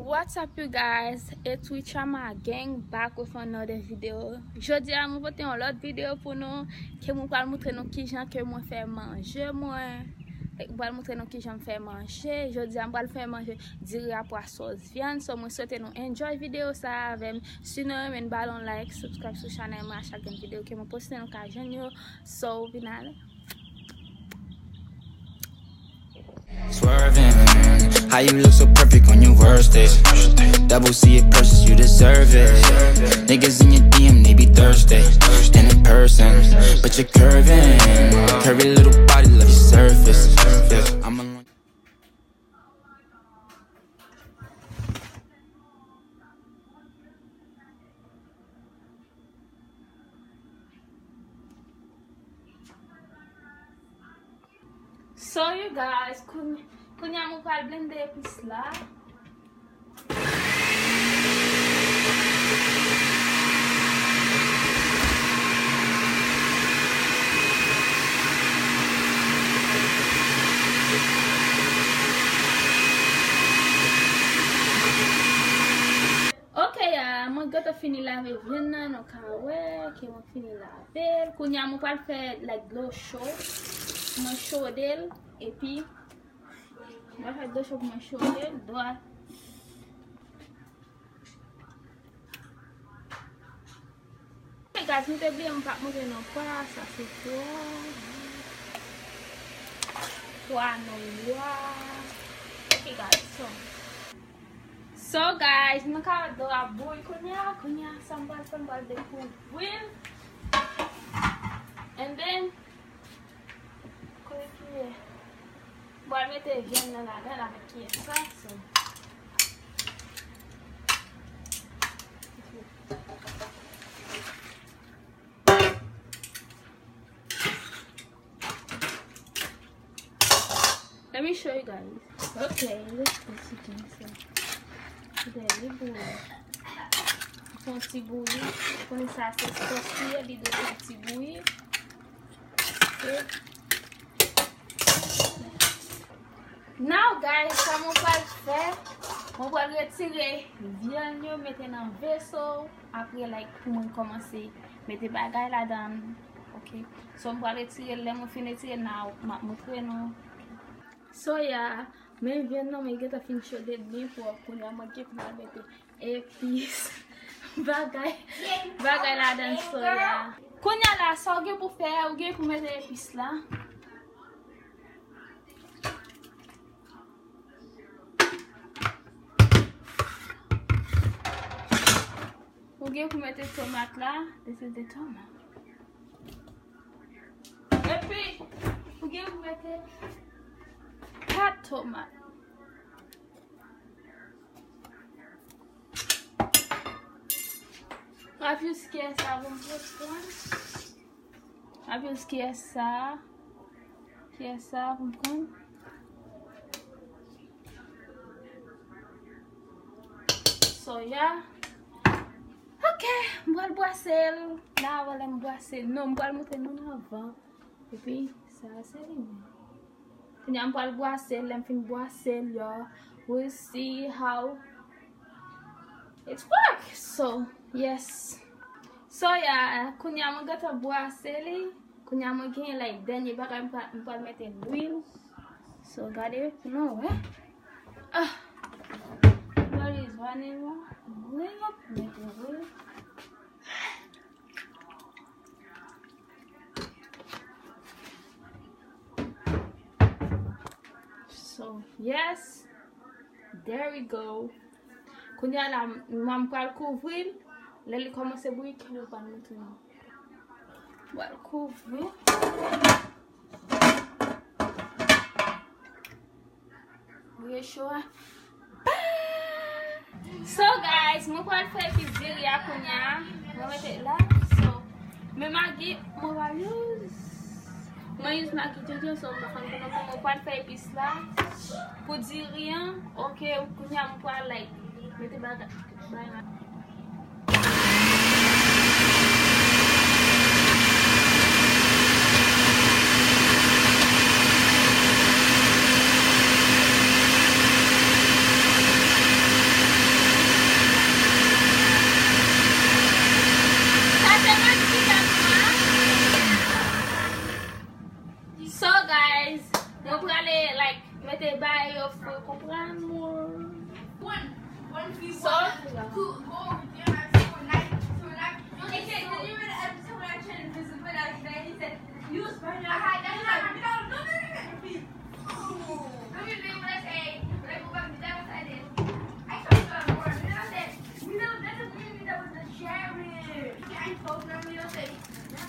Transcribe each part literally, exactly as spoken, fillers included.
What's up, you guys? It's Wichama Gang, back with another video. Jodi a mwen pote yon lòt videyo pou nou, ke mwen pral montre nou kijan ke mwen fè manje mwen. Mwen pral montre nou kijan m fè manje. Jodi a mwen pral fè manje diri a pwa sòs vyann. So mwen swete nou enjoy videyo sa avè m. Si nou renmen, ba l yon like, subscribe sou chanèl mwen, a chak grenn videyo ke mwen poste nou ka jwenn yo. So vin ale. Swerving, how you look so perfect on your worst day? Double C it purchase, you deserve it. Niggas in your D M, they be thirsty. And in person, but you're curving. Curvy little body, love your surface. Yeah, I'm a So you guys, kounye a mwen pral blende epis la. Ok, a, mwen gentan fini lave vyann nan, nou ka wè ke mwen fini lave l. Kounye a mwen pral fè, like, dlo cho. Mwen chode l, epi mwen fè dlo cho pou mwen chode l. Dwa. Ok, guys, mwen te bliye mwen pa t montre nou pwa, sa se pwa. Pwa nwa. Ok, guys, so. So, guys, mwen ka wè dlo a bouyi kounye a, kounye a, sa mwen pral fè, mwen pral dekouvri l. And then, kote kiyè? Mwen pral mete vyann nan ladan l avèk kiyè sa, so. Let me show you guys. Ok, let's put it in so. Ok, li bouyi. Fè yon ti bouyi. Konnen sa se sòs li ye, li dwe fè yon ti bouyi. Ok. Now, guys, sa mwen pral fè, mwen pral retire vyann yo, mete nan veso. Apre, like, pou mwen kòmanse mete bagay ladan. Ok. So, mwen pral retire l. Lè mwen fin retire l, now, m ap montre nou. So, yeah, men vyann nan, mwen gentan fin chode l byen pwòp. Kounye a, mwen gen pou mwen mete epis. Bagay, bagay ladan, so, yeah. Kounye a la, sa w gen pou fè, ou gen pou mete epis la. Ou gen pou mete tomat la. This is the tomat. Epi, ou gen pou mete kat tomat. Mwen ap use kiyè sa pou m pran. Mwen ap use kiyè sa. Kiyè sa pou m pran. So, yeah. Ok, m pral bwase l. La, wè lè m bwase l. Non, m pral montre nou anvan. Epi, sa a se li menm. Kounye a m pral bwase l, lè m fin bwase l, y'all, we'll see how it work. So, yes. So, yeah, kounye a mwen gentan bwase li. Kounye a mwen genyen, like, dènye bagay m pral, m pral mete lwil. So, gade pou nou wè. Ah! What is vanilla? Lwil, mete lwil. So, yes. There we go. Kounye a la, m, m pral kouvri l. Lè li kòmanse bouyi, ke mwen pral montre nou. M pral kouvri. Bouyi cho a. So, guys, mwen pral fè epis diri a kounye a. Mwen mete la. So, men Maggi, mwen pral use. Mwen use Maggi djanjan, so, mwen pa konn kòman mwen pral fè epis la. Pou diri an, ok, kounye a mwen pral, like, mete bagay. So,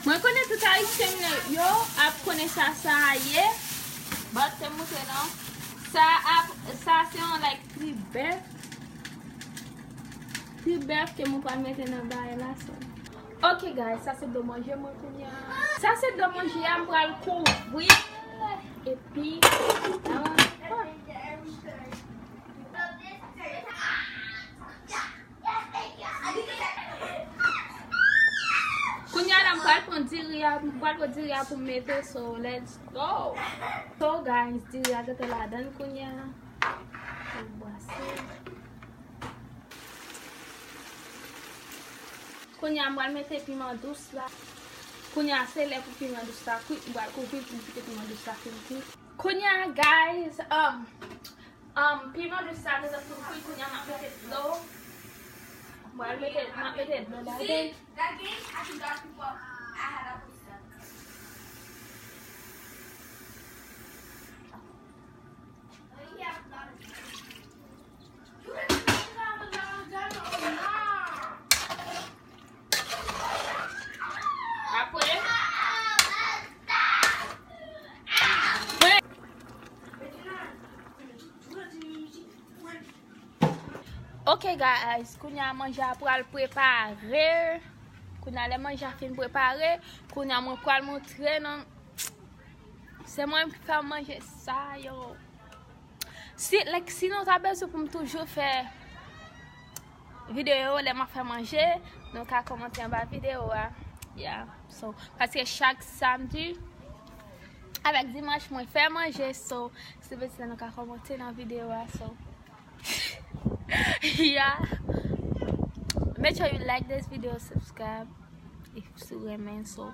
mwen konnen tout Ayisyen yo ap konnen sa sa a ye. But se moutre non. Sa ap, sa se yon like trip bèf. Trip bèf ke mwen pral mete nan bagay la so. Ok guys, sa se do manje mwen kounye a. Sa se do manje a, m pral kouvri l epi kounye a la m pral pran diri a, m pral pran diri a pou m mete, so let's go. So guys, diri a gentan ladan l kounye a. Pou bwase. Kounye a m pral mete piman dous la. Kounye a se lè pou piman dous la kwit, m pral kouvri l pou m kite piman dous la fin kwit. Kounye a guys, um, um, piman dous la gentan fin kwit, kounye a m ap mete dlo. M pral mete, m ap mete dlo ladan. Ok guys, kounye a manje a pral prepare. Kounye a lè manje a fin prepare, kounye a mwen pral montre nou. Se mwen ki fè manje sa yo. Si, like, si nou ta bezwen pou m toujou fè videyo lè m ap fè manje, nou ka kòmante anba videyo a. Yeah. So, paske chak samdi avèk dimanch mwen fè manje, so, si bezwen nou ka kòmante nan videyo a, so. Yeah. Make sure you like this video, subscribe if you renmen, so.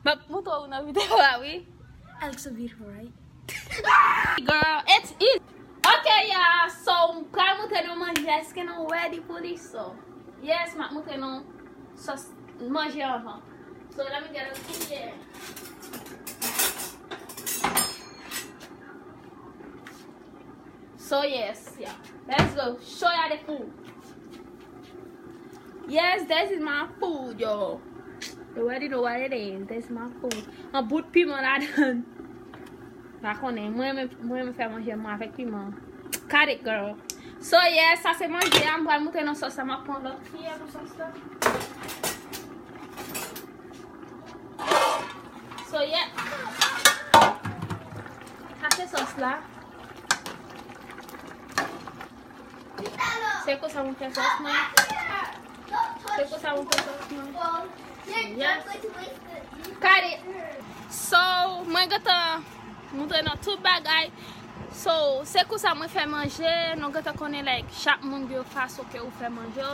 M ap montre w nan videyo a, wi. Alexa video, right? Girl, it's easy. Ok, yeah, so, m pral montre nou manje. Èske nou ready pou li? So, yes, m ap montre nou sòs manje anvan. So, let me get a kiyè. So yes, yeah. Let's go. Show y'all the food. Yes, this is my food, yo. You already know what it is. This is my food. Yon bout piman ladan. Pa konnen, mwen renmen, mwen renmen fè manje mwen avèk piman. Cut it, girl. So yes, sa se manje a. M pral montre nou sòs la. M ap pran lòt kiyè pou sòs la. So yeah. Sa se sòs la. Se konsa mwen fè sòs mwen. Se konsa mwen fè sòs mwen. Yes. Cut it. So, mwen gentan montre nou tout bagay. So, se konsa mwen fè manje. Nou gentan konnen, like, chak moun gen yon fason ke ou fè manje.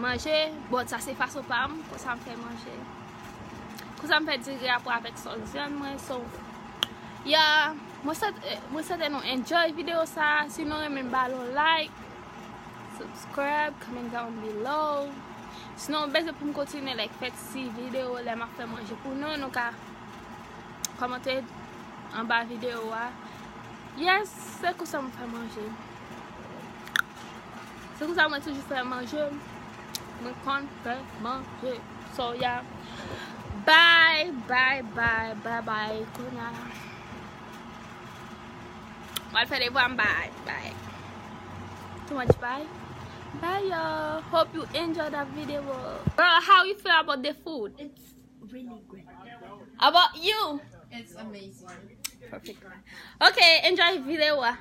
Manje. Bon, sa se fason pa m, konsa m fè manje. Konsa m fè diri a pou avèk sòs vyann mwen. So, yeah, mwen swete, mwen swete nou enjoy videyo sa. Si nou renmen, ba l yon like, subscribe, comment down below. Si nou bezwen pou m kontinye, like, fè ti videyo lè m ap fè manje pou nou, nou ka kòmante anba videyo a. Yes, se konsa m fè manje. Se konsa mwen toujou fè manje. Mwen konn fè manje. So, yeah. Bye, bye, bye, bye, bye. Kounye a. Mwen fè devwa m, bye, bye. Too much bye. Bye, y'all. Hope you enjoy that video. Girl, how you feel about the food? It's really great. About you? It's amazing. Perfect. Ok, enjoy videyo a.